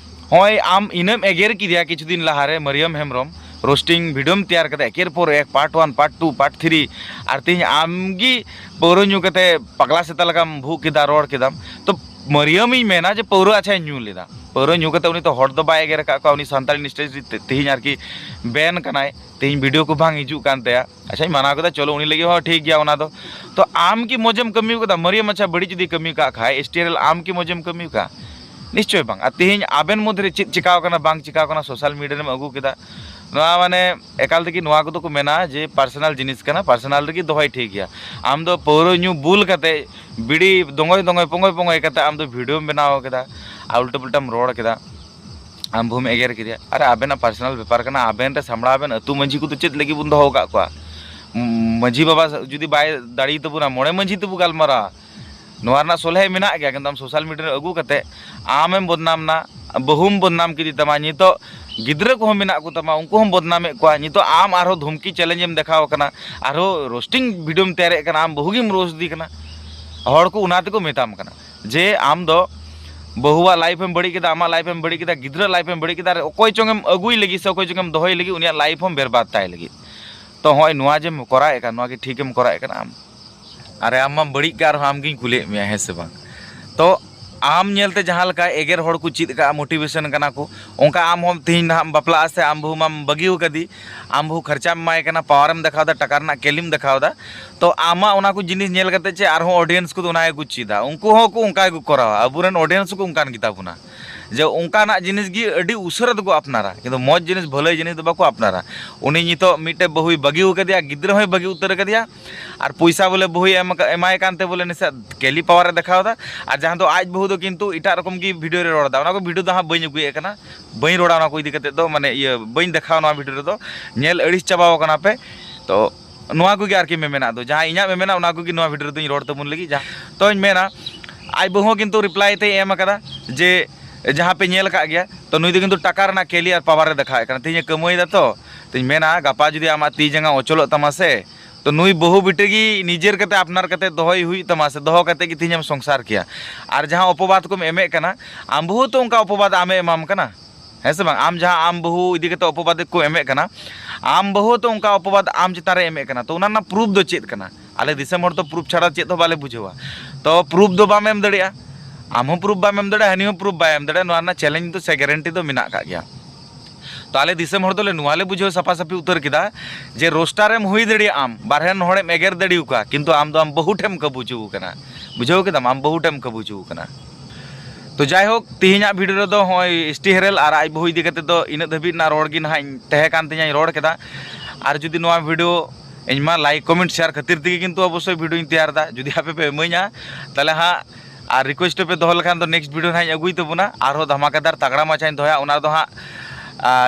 ᱦᱚᱸᱜᱼᱚᱭ ᱟᱢ ᱤᱱᱟᱹᱢ ᱮᱜᱮᱨ ᱠᱮᱫᱮᱭᱟ ᱠᱤᱪᱷᱩ ᱫᱤᱱ ᱞᱟᱦᱟᱨᱮ, ᱢᱟᱹᱨᱤᱭᱟᱹᱢ ᱦᱮᱢᱵᱨᱚᱢ, ᱨᱳᱥᱴᱤᱝ ᱵᱷᱤᱰᱤᱭᱳᱢ ᱛᱮᱭᱟᱨ ᱠᱟᱫᱟ, ᱮᱠᱮᱨ ᱯᱚᱨ ᱮᱠ, part one, part two, part three, ᱟᱨ ᱛᱮᱦᱮᱧ ᱟᱢᱜᱮ ᱯᱟᱹᱣᱨᱟᱹ ᱧᱩ ᱠᱟᱛᱮ ᱯᱟᱜᱽᱞᱟ ᱥᱮᱛᱟ ᱞᱮᱠᱟᱢ ᱵᱷᱩᱜ ᱠᱮᱫᱟ, ᱨᱚᱲ ᱠᱮᱫᱟᱢ᱾ ᱛᱚ ᱢᱟᱹᱨᱤᱭᱟᱹᱢᱤᱧ ᱢᱮᱱᱟ ᱡᱮ ᱯᱟᱹᱣᱨᱟᱹ ᱟᱪᱪᱷᱟᱭ ᱧᱩ ᱞᱮᱫᱟ, ᱯᱟᱹᱣᱨᱟᱹ ᱧᱩ ᱠᱟᱛᱮ ᱩᱱᱤ ᱛᱚ ᱦᱚᱲ ᱫᱚ ᱵᱟᱭ ᱮᱜᱮᱨ ᱟᱠᱟᱫ ᱠᱚᱣᱟ, ᱩᱱᱤ ᱥᱟᱱᱛᱟᱲ ᱤᱱᱰᱟᱥᱴᱨᱤ ᱛᱮ-, ᱛᱮᱦᱮᱧ ᱟᱨᱠᱤ ᱵᱮᱱ ᱠᱟᱱᱟᱭ, ᱛᱮᱦᱮᱧ ᱵᱷᱤᱰᱤᱭᱳ ᱠᱚ ᱵᱟᱝ ᱦᱤᱡᱩᱜ ᱠᱟᱱ ᱛᱟᱭᱟ᱾ ᱟᱪᱪᱷᱟᱧ ᱢᱟᱱᱟᱣ ᱠᱮᱫᱟ, ᱪᱚᱞᱚ ᱩᱱᱤ ᱞᱟᱹᱜᱤᱫ ᱦᱚᱸ ᱴᱷᱤᱠ ᱜᱮᱭᱟ ᱚᱱᱟ ᱫᱚ᱾ ᱛᱚ ᱟᱢ ᱠᱤ ᱢᱚᱡᱮᱢ ᱠᱟᱹᱢᱤ ᱠᱟᱫᱟ? ᱢᱟᱹᱨᱤᱭᱟᱹᱢ ᱟᱪᱪᱷᱟ ᱵᱟᱹᱲᱤᱡ ᱡᱩᱫᱤ ᱠᱟᱹᱢᱤ ᱠᱟᱜ ᱠᱷᱟᱡ, ᱮᱥ ᱴᱤ ᱟᱨ ᱮᱞ, ᱟᱢ ᱠᱤ ᱢᱚᱡᱮᱢ ᱠᱟᱹᱢᱤ ᱠᱟᱜᱼᱟ? ᱱᱤᱥᱪᱚᱭ ᱵᱟᱝ᱾ ᱟᱨ ᱛᱮᱦᱮᱧ ᱟᱵᱮᱱ ᱢᱚᱫᱽᱫᱷᱮ ᱨᱮ ᱪᱮᱫ ᱪᱤᱠᱟᱣ ᱠᱟᱱᱟ ᱵᱟᱝ ᱪᱤᱠᱟᱣ ᱠᱟᱱᱟ ᱥᱳᱥᱟᱞ ᱢᱤᱰᱤᱭᱟ ᱨᱮᱢ ᱟᱹᱜᱩ ᱠᱮᱫᱟ, ᱱᱚᱣᱟ ᱢᱟᱱᱮ ᱮᱠᱟᱞ ᱛᱮᱜᱮ ᱱᱚᱣᱟ ᱠᱚᱫᱚ ᱠᱚ ᱢᱮᱱᱟ ᱡᱮ ᱯᱟᱨᱥᱚᱱᱟᱞ ᱡᱤᱱᱤᱥ ᱠᱟᱱᱟ, ᱯᱟᱨᱥᱚᱱᱟᱞ ᱨᱮᱜᱮ ᱫᱚᱦᱚᱭ ᱴᱷᱤᱠ ᱜᱮᱭᱟ᱾ ᱟᱢ ᱫᱚ ᱯᱟᱹᱣᱨᱟᱹ ᱧᱩ ᱵᱩᱞ ᱠᱟᱛᱮ ᱵᱤᱲᱤ ᱫᱚᱸᱜᱚᱭ ᱫᱚᱸᱜᱚᱭ ᱯᱚᱸᱜᱚᱭ ᱯᱚᱸᱜᱚᱭ ᱠᱟᱛᱮ ᱟᱢ ᱫᱚ ᱵᱷᱤᱰᱤᱭᱳᱢ ᱵᱮᱱᱟᱣ ᱠᱮᱫᱟ ᱟᱨ ᱩᱞᱴᱟᱹ ᱯᱩᱞᱴᱟᱢ ᱨᱚᱲ ᱠᱮᱫᱟ᱾ ᱟᱢ ᱵᱟᱹᱦᱩᱢ ᱮᱜᱮᱨ ᱠᱮᱫᱮᱭᱟ᱾ ᱟᱨᱮ, ᱟᱵᱮᱱᱟᱜ ᱯᱟᱨᱥᱚᱱᱟᱞ ᱵᱮᱯᱟᱨ ᱠᱟᱱᱟ, ᱟᱵᱮᱱ ᱨᱮ ᱥᱟᱢᱵᱲᱟᱣ ᱵᱮᱱ᱾ ᱟᱹᱛᱩ ᱢᱟᱺᱡᱷᱤ ᱠᱚᱫᱚ ᱪᱮᱫ ᱞᱟᱹᱜᱤᱫ ᱵᱚᱱ ᱫᱚᱦᱚ ᱟᱠᱟᱫ ᱠᱚᱣᱟ? ᱢᱟᱺᱡᱷᱤ ᱵᱟᱵᱟ ᱡᱩᱫᱤ ᱵᱟᱭ ᱫᱟᱲᱮᱭ ᱛᱟᱵᱚᱱᱟ, ᱢᱚᱬᱮ ᱢᱟᱺᱡᱷᱤ ᱛᱮᱵᱚ ᱜᱟᱞᱢᱟᱨᱟᱣᱟ᱾ ᱱᱚᱣᱟ ᱨᱮᱱᱟᱜ ᱥᱚᱞᱦᱮ ᱢᱮᱱᱟᱜ ᱜᱮᱭᱟ, ᱠᱤᱱᱛᱩ ᱟᱢ ᱥᱳᱥᱟᱞ ᱢᱤᱰᱤᱭᱟ ᱨᱮ ᱟᱹᱜᱩ ᱠᱟᱛᱮ ᱟᱢᱮᱢ ᱵᱚᱫᱱᱟᱢ ᱱᱟ, ᱵᱟᱹᱦᱩᱢ ᱵᱚᱫᱱᱟᱢ ᱠᱮᱫᱮ ᱛᱟᱢᱟ, ᱱᱤᱛᱚᱜ ᱜᱤᱫᱽᱨᱟᱹ ᱠᱚᱦᱚᱸ ᱢᱮᱱᱟᱜ ᱠᱚ ᱛᱟᱢᱟ, ᱩᱱᱠᱩ ᱦᱚᱸᱢ ᱵᱚᱫᱱᱟᱢᱮᱫ ᱠᱚᱣᱟ᱾ ᱱᱤᱛᱚᱜ ᱟᱢ ᱟᱨᱦᱚᱸ ᱫᱷᱩᱢᱠᱤ ᱪᱮᱞᱮᱧᱡᱽ ᱮᱢ ᱫᱮᱠᱷᱟᱣ ᱠᱟᱱᱟ, ᱟᱨᱦᱚᱸ ᱨᱳᱥᱴᱤᱝ ᱵᱷᱤᱰᱤᱭᱳᱢ ᱛᱮᱭᱟᱨᱮᱫ ᱠᱟᱱᱟ, ᱟᱢ ᱵᱟᱹᱦᱩ ᱜᱮᱢ ᱨᱳᱥᱴ ᱫᱮ ᱠᱟᱱᱟ᱾ ᱦᱚᱲ ᱠᱚ ᱚᱱᱟ ᱛᱮᱠᱚ ᱢᱮᱛᱟᱢ ᱠᱟᱱᱟ ᱡᱮ ᱟᱢ ᱫᱚ ᱵᱟᱹᱦᱩᱣᱟᱜ ᱞᱟᱭᱤᱯᱷ ᱮᱢ ᱵᱟᱹᱲᱤᱡ ᱠᱮᱫᱟ, ᱟᱢᱟᱜ ᱞᱟᱭᱤᱯᱷ ᱮᱢ ᱵᱟᱹᱲᱤᱡ ᱠᱮᱫᱟ, ᱜᱤᱫᱽᱨᱟᱹ ᱞᱟᱭᱤᱯᱷ ᱮᱢ ᱵᱟᱹᱲᱤᱡ ᱠᱮᱫᱟ, ᱟᱨ ᱚᱠᱚᱭ ᱪᱚᱝ ᱮᱢ ᱟᱹᱜᱩᱭ ᱞᱟᱹᱜᱤᱫ ᱥᱮ ᱚᱠᱚᱭ ᱪᱚᱝ ᱮᱢ ᱫᱚᱦᱚᱭ ᱞᱟᱹᱜᱤᱫ ᱩᱱᱤᱭᱟᱜ ᱞᱟᱭᱤᱯᱷ ᱦᱚᱸᱢ ᱵᱮᱨᱵᱟᱫ ᱛᱟᱭ ᱞᱟᱹᱜᱤᱫ᱾ ᱛᱚ ᱦᱚᱸᱜᱼᱚᱭ ᱱᱚᱣᱟ ᱡᱮᱢ ᱠᱚᱨᱟᱣᱮᱫ ᱠᱟᱱ, ᱱᱚᱣᱟ ᱜᱮ ᱴᱷᱤᱠ ᱮᱢ ᱠᱚᱨᱟᱣᱮᱫ ᱠᱟᱱᱟ ᱟᱢ? ᱟᱨᱮ, ᱟᱢ ᱢᱟᱢ ᱵᱟᱹᱲᱤᱡ ᱜᱮ, ᱟᱨᱦᱚᱸ ᱟᱢ ᱜᱤᱧ ᱠᱩᱞᱤᱭᱮᱫ ᱢᱮᱭᱟ, ᱦᱮᱸ ᱥᱮ ᱵᱟᱝ? ᱛᱚ ᱟᱢ ᱧᱮᱞᱛᱮ ᱡᱟᱦᱟᱸ ᱞᱮᱠᱟ ᱮᱜᱮᱨ ᱦᱚᱲ ᱠᱚ ᱪᱮᱫ ᱠᱟᱜᱼᱟ, ᱢᱳᱴᱤᱵᱷᱮᱥᱚᱱ ᱠᱟᱱᱟ ᱠᱚ, ᱚᱱᱠᱟ ᱟᱢ ᱦᱚᱸ ᱛᱮᱦᱮᱧ ᱱᱟᱦᱟᱜ ᱮᱢ ᱵᱟᱯᱞᱟᱜᱼᱟ ᱥᱮ ᱟᱢ ᱵᱟᱹᱦᱩ ᱢᱟᱢ ᱵᱟᱹᱜᱤ ᱟᱠᱟᱫᱮ, ᱟᱢ ᱵᱟᱹᱦᱩ ᱠᱷᱚᱨᱪᱟᱢ ᱮᱢᱟᱭ ᱠᱟᱱᱟ, ᱯᱟᱣᱟᱨᱮᱢ ᱫᱮᱠᱷᱟᱣ ᱮᱫᱟ, ᱴᱟᱠᱟ ᱨᱮᱱᱟᱜ ᱠᱮᱞᱤᱢ ᱫᱮᱠᱷᱟᱣ ᱮᱫᱟ, ᱛᱚ ᱟᱢᱟᱜ ᱚᱱᱟ ᱠᱚ ᱡᱤᱱᱤᱥ ᱧᱮᱞ ᱠᱟᱛᱮ ᱪᱮᱫ ᱟᱨᱦᱚᱸ ᱚᱰᱤᱭᱮᱱᱥ ᱠᱚᱫᱚ ᱚᱱᱟ ᱜᱮᱠᱚ ᱪᱮᱫᱟ, ᱩᱱᱠᱩ ᱦᱚᱸ ᱠᱚ ᱚᱱᱠᱟ ᱜᱮᱠᱚ ᱠᱚᱨᱟᱣᱟ᱾ ᱟᱵᱚᱨᱮᱱ ᱚᱰᱤᱭᱮᱱᱥ ᱦᱚᱸᱠᱚ ᱚᱱᱠᱟᱱ ᱜᱮᱛᱟ ᱵᱚᱱᱟ, ᱡᱮ ᱚᱱᱠᱟᱱᱟᱜ ᱡᱤᱱᱤᱥ ᱜᱮ ᱟᱹᱰᱤ ᱩᱥᱟᱹᱨᱟ ᱫᱚᱠᱚ ᱟᱯᱱᱟᱨᱟ, ᱠᱤᱱᱛᱩ ᱢᱚᱡᱽ ᱡᱤᱱᱤᱥ, ᱵᱷᱟᱹᱞᱟᱹᱭ ᱡᱤᱱᱤᱥ ᱫᱚ ᱵᱟᱠᱚ ᱟᱯᱱᱟᱨᱟ᱾ ᱩᱱᱤ ᱱᱤᱛᱚᱜ ᱢᱤᱫᱴᱮᱡ ᱵᱟᱹᱦᱩᱭ ᱵᱟᱹᱜᱤ ᱟᱠᱟᱫᱮᱭᱟ, ᱜᱤᱫᱽᱨᱟᱹ ᱦᱚᱸᱭ ᱵᱟᱹᱜᱤ ᱩᱛᱟᱹᱨ ᱟᱠᱟᱫᱮᱭᱟ, ᱟᱨ ᱯᱚᱭᱥᱟ ᱵᱚᱞᱮ ᱵᱟᱹᱦᱩᱭ ᱮᱢ ᱟᱠᱟ-, ᱮᱢᱟᱭ ᱠᱟᱱᱛᱮ ᱵᱚᱞᱮ ᱱᱟᱥᱮ ᱠᱮᱞᱤ ᱯᱟᱣᱟᱨ ᱮ ᱫᱮᱠᱷᱟᱣ ᱮᱫᱟ᱾ ᱟᱨ ᱡᱟᱦᱟᱸ ᱫᱚ ᱟᱡ ᱵᱟᱹᱦᱩ ᱫᱚ ᱠᱤᱱᱛᱩ ᱮᱴᱟᱜ ᱨᱚᱠᱚᱢ ᱜᱮ ᱵᱷᱤᱰᱤᱭᱳ ᱨᱮ ᱨᱚᱲ ᱮᱫᱟ, ᱚᱱᱟ ᱠᱚ ᱵᱷᱤᱰᱤᱭᱳ ᱫᱚ ᱦᱟᱸᱜ ᱵᱟᱹᱧ ᱟᱹᱜᱩᱭᱮᱫ ᱠᱟᱱᱟ, ᱵᱟᱹᱧ ᱨᱚᱲᱟ ᱚᱱᱟ ᱠᱚ ᱤᱫᱤ ᱠᱟᱛᱮ ᱫᱚ, ᱢᱟᱱᱮ ᱤᱭᱟᱹ ᱵᱟᱹᱧ ᱫᱮᱠᱷᱟᱣᱟ ᱱᱚᱣᱟ ᱵᱷᱤᱰᱤᱭᱳ ᱨᱮᱫᱚ᱾ ᱧᱮᱞ ᱟᱹᱲᱤᱥ ᱪᱟᱵᱟᱣ ᱠᱟᱱᱟ ᱯᱮ᱾ ᱛᱚ ᱱᱚᱣᱟ ᱠᱚᱜᱮ ᱟᱨᱠᱤ ᱢᱮᱢᱮᱱᱟᱜ ᱫᱚ, ᱡᱟᱦᱟᱸ ᱤᱧᱟᱹᱜ ᱢᱮᱢᱮᱱᱟᱜ ᱚᱱᱟ ᱠᱚᱜᱮ ᱱᱚᱣᱟ ᱵᱷᱤᱰᱤᱭᱳ ᱨᱮᱫᱚᱧ ᱨᱚᱲ ᱛᱟᱵᱚᱱ ᱞᱟᱹᱜᱤᱫ᱾ ᱡᱟᱦᱟᱸ ᱛᱚᱧ ᱢᱮᱱᱟ, ᱟᱡ ᱵᱟᱹᱦᱩ ᱦᱚᱸ ᱠᱤᱱᱛᱩ ᱨᱤᱯᱞᱟᱭ ᱛᱮᱭ ᱮᱢ ᱟᱠᱟᱫᱟ ᱡᱮ ᱡᱟᱦᱟᱸ ᱯᱮ ᱧᱮᱞ ᱟᱠᱟᱫ ᱜᱮᱭᱟ, ᱛᱚ ᱱᱩᱭ ᱫᱚ ᱠᱤᱱᱛᱩ ᱴᱟᱠᱟ ᱨᱮᱱᱟᱜ ᱠᱮᱞᱤ ᱟᱨ ᱯᱟᱣᱟᱨ ᱮ ᱫᱮᱠᱷᱟᱣᱮᱫ ᱠᱟᱱᱟ, ᱛᱮᱦᱮᱧ ᱮ ᱠᱟᱹᱢᱟᱹᱭ ᱫᱟ ᱛᱚ᱾ ᱛᱚᱧ ᱢᱮᱱᱟ, ᱜᱟᱯᱟ ᱡᱩᱫᱤ ᱟᱢᱟᱜ ᱛᱤ ᱡᱟᱸᱜᱟ ᱚᱪᱚᱞᱚᱜ ᱛᱟᱢᱟ ᱥᱮ, ᱛᱚ ᱱᱩᱭ ᱵᱟᱹᱦᱩ ᱵᱤᱴᱤ ᱜᱮ ᱱᱤᱡᱮᱨ ᱠᱟᱛᱮ ᱟᱯᱱᱟᱨ ᱠᱟᱛᱮ ᱫᱚᱦᱚᱭ ᱦᱩᱭᱩᱜ ᱛᱟᱢᱟ ᱥᱮ, ᱫᱚᱦᱚ ᱠᱟᱛᱮ ᱜᱮ ᱛᱮᱦᱮᱧ ᱮᱢ ᱥᱚᱝᱥᱟᱨ ᱠᱮᱭᱟ᱾ ᱟᱨ ᱡᱟᱦᱟᱸ ᱚᱯᱚᱵᱟᱫ ᱠᱚᱢ ᱮᱢᱮᱫ ᱠᱟᱱᱟ, ᱟᱢ ᱵᱟᱹᱦᱩ ᱛᱚ ᱚᱱᱠᱟ ᱚᱯᱚᱵᱟᱫ ᱟᱢᱮ ᱮᱢᱟᱢ ᱠᱟᱱᱟ, ᱦᱮᱸ ᱥᱮ ᱵᱟᱝ? ᱟᱢ ᱡᱟᱦᱟᱸ ᱟᱢ ᱵᱟᱹᱦᱩ ᱤᱫᱤ ᱠᱟᱛᱮ ᱚᱯᱚᱵᱟᱫ ᱠᱚ ᱮᱢᱮᱫ ᱠᱟᱱᱟ, ᱟᱢ ᱵᱟᱹᱦᱩ ᱛᱚ ᱚᱱᱠᱟ ᱚᱯᱚᱵᱟᱫ ᱟᱢ ᱪᱮᱛᱟᱱ ᱨᱮ ᱮᱢᱮᱫ ᱠᱟᱱᱟ, ᱛᱚ ᱚᱱᱟ ᱨᱮᱱᱟᱜ ᱯᱨᱩᱯᱷ ᱫᱚ ᱪᱮᱫ ᱠᱟᱱᱟ? ᱟᱞᱮ ᱫᱤᱥᱚᱢ ᱦᱚᱲ ᱫᱚ ᱯᱨᱩᱯᱷ ᱪᱷᱟᱲᱟ ᱪᱮᱫ ᱦᱚᱸ ᱵᱟᱞᱮ ᱵᱩᱡᱷᱟᱹᱣᱟ᱾ ᱛᱚ ᱯᱨᱩᱯᱷ ᱫᱚ ᱵᱟᱢ ᱮᱢ ᱫᱟᱲᱮᱭᱟᱜᱼᱟ, ᱟᱢ ᱦᱚᱸ ᱯᱨᱩᱯᱷ ᱵᱟᱢ ᱮᱢ ᱫᱟᱲᱮᱭᱟᱜᱼᱟ, ᱦᱟᱹᱱᱤ ᱦᱚᱸ ᱯᱨᱩᱯᱷ ᱵᱟᱭ ᱮᱢ ᱫᱟᱲᱮᱭᱟᱜᱼᱟ, ᱱᱚᱣᱟ ᱨᱮᱱᱟᱜ ᱪᱮᱞᱮᱧᱡᱽ ᱫᱚ ᱥᱮ ᱜᱮᱨᱮᱱᱴᱤ ᱫᱚ ᱢᱮᱱᱟᱜ ᱟᱠᱟᱫ ᱜᱮᱭᱟ᱾ ᱛᱚ ᱟᱞᱮ ᱫᱤᱥᱚᱢ ᱦᱚᱲ ᱫᱚᱞᱮ ᱱᱚᱣᱟ ᱞᱮ ᱵᱩᱡᱷᱟᱹᱣ ᱥᱟᱯᱷᱟ ᱥᱟᱹᱯᱷᱤ ᱩᱛᱟᱹᱨ ᱠᱮᱫᱟ ᱡᱮ ᱨᱳᱥᱴᱟᱨ ᱮᱢ ᱦᱩᱭ ᱫᱟᱲᱮᱭᱟᱜᱼᱟ, ᱟᱢ ᱵᱟᱨᱦᱮ ᱨᱮᱱ ᱦᱚᱲᱮᱢ ᱮᱜᱮᱨ ᱫᱟᱲᱮᱭᱟᱠᱚᱣᱟ, ᱠᱤᱱᱛᱩ ᱟᱢ ᱫᱚ ᱟᱢ ᱵᱟᱹᱦᱩ ᱴᱷᱮᱱ ᱠᱟᱹᱵᱩᱡᱩ ᱟᱠᱟᱱᱟ᱾ ᱵᱩᱡᱷᱟᱹᱣ ᱠᱮᱫᱟᱢ, ᱟᱢ ᱵᱟᱹᱦᱩ ᱴᱷᱮᱱ ᱠᱟᱹᱵᱩᱡᱩ ᱟᱠᱟᱱᱟ᱾ ᱛᱚ ᱡᱟᱭᱦᱳᱠ, ᱛᱮᱦᱮᱧᱟᱜ ᱵᱷᱤᱰᱤᱭᱳ ᱨᱮᱫᱚ ᱱᱚᱜᱼᱚᱭ ᱮᱥ ᱴᱤ ᱦᱮᱨᱮᱞ ᱟᱨ ᱟᱡ ᱵᱟᱹᱦᱩ ᱤᱫᱤ ᱠᱟᱛᱮ ᱫᱚ ᱤᱱᱟᱹᱜ ᱫᱷᱟᱹᱵᱤᱡ ᱨᱮᱱᱟᱜ ᱨᱚᱲ ᱜᱮ ᱱᱟᱦᱟᱜ ᱤᱧ ᱛᱟᱦᱮᱸ ᱠᱟᱱ ᱛᱤᱧᱟᱹᱧ ᱨᱚᱲ ᱠᱮᱫᱟ᱾ ᱟᱨ ᱡᱩᱫᱤ ᱱᱚᱣᱟ ᱵᱷᱤᱰᱤᱭᱳ ᱤᱧ ᱢᱟ ᱞᱟᱭᱤᱠ, ᱠᱚᱢᱮᱱᱴ, ᱥᱮᱭᱟᱨ ᱠᱷᱟᱹᱛᱤᱨ ᱛᱮᱜᱮ ᱠᱤᱱᱛᱩ ᱚᱵᱚᱥᱥᱳᱭ ᱵᱷᱤᱰᱤᱭᱳᱧ ᱛᱮᱭᱟᱨ ᱮᱫᱟ᱾ ᱡᱩᱫᱤ ᱟᱯᱮ ᱯᱮ ᱤᱢᱟᱹᱧᱟ, ᱛᱟᱦᱚᱞᱮ ᱦᱟᱸᱜ ᱟᱨ request ᱯᱮ ᱫᱚᱦᱚ ᱞᱮᱠᱷᱟᱱ ᱫᱚ next video ᱦᱟᱸᱜ ᱤᱧ ᱟᱹᱜᱩᱭ ᱛᱟᱵᱚᱱᱟ, ᱟᱨᱦᱚᱸ ᱫᱷᱟᱢᱟᱠᱟᱫᱟᱨ ᱛᱟᱜᱽᱲᱟ ᱢᱟᱪᱷᱟᱧ ᱫᱚᱦᱚᱭᱟ᱾ ᱚᱱᱟ ᱨᱮᱫᱚ ᱦᱟᱸᱜ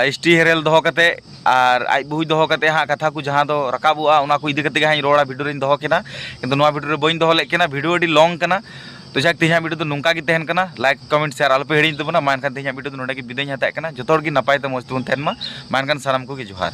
ᱮᱥ ᱴᱤ ᱦᱮᱨᱮᱞ ᱫᱚᱦᱚ ᱠᱟᱛᱮ ᱟᱨ ᱟᱡ ᱵᱟᱹᱦᱩᱭ ᱫᱚᱦᱚ ᱠᱟᱛᱮ ᱦᱟᱸᱜ ᱠᱟᱛᱷᱟ ᱠᱚ ᱡᱟᱦᱟᱸ ᱫᱚ ᱨᱟᱠᱟᱵᱚᱜᱼᱟ, ᱚᱱᱟ ᱠᱚ ᱤᱫᱤ ᱠᱟᱛᱮ ᱜᱮ ᱦᱟᱸᱜ ᱤᱧ ᱨᱚᱲᱟ, video ᱨᱤᱧ ᱫᱚᱦᱚ ᱠᱮᱫᱟ᱾ ᱠᱤᱱᱛᱩ ᱱᱚᱣᱟ video ᱨᱮ ᱵᱟᱹᱧ ᱫᱚᱦᱚ ᱞᱮᱫ ᱠᱟᱱᱟ, video ᱟᱹᱰᱤ long ᱠᱟᱱᱟ᱾ ᱛᱚ ᱡᱟᱠ, ᱛᱮᱦᱮᱧᱟᱜ video ᱫᱚ ᱱᱚᱝᱠᱟ ᱜᱮ ᱛᱟᱦᱮᱱ ᱠᱟᱱᱟ᱾ Like, comment, share ᱟᱞᱚᱯᱮ ᱦᱤᱲᱤᱧ ᱛᱟᱵᱚᱱᱟ᱾ ᱢᱟ ᱮᱱᱠᱷᱟᱱ ᱛᱮᱦᱮᱧᱟᱜ video ᱫᱚ ᱱᱚᱰᱮ ᱜᱮ ᱵᱤᱫᱟᱹᱭ ᱤᱧ ᱦᱟᱛᱟᱣᱮᱫ ᱠᱟᱱᱟ᱾ ᱡᱚᱛᱚ ᱦᱚᱲ ᱜᱮ ᱱᱟᱯᱟᱭ ᱛᱮ ᱢᱚᱡᱽ ᱛᱮᱵᱚᱱ ᱛᱟᱦᱮᱱ ᱢᱟ᱾ ᱢᱟ ᱮᱱᱠᱷᱟᱱ ᱥᱟᱱᱟᱢ ᱠᱚᱜᱮ ᱡᱚᱦᱟᱨ᱾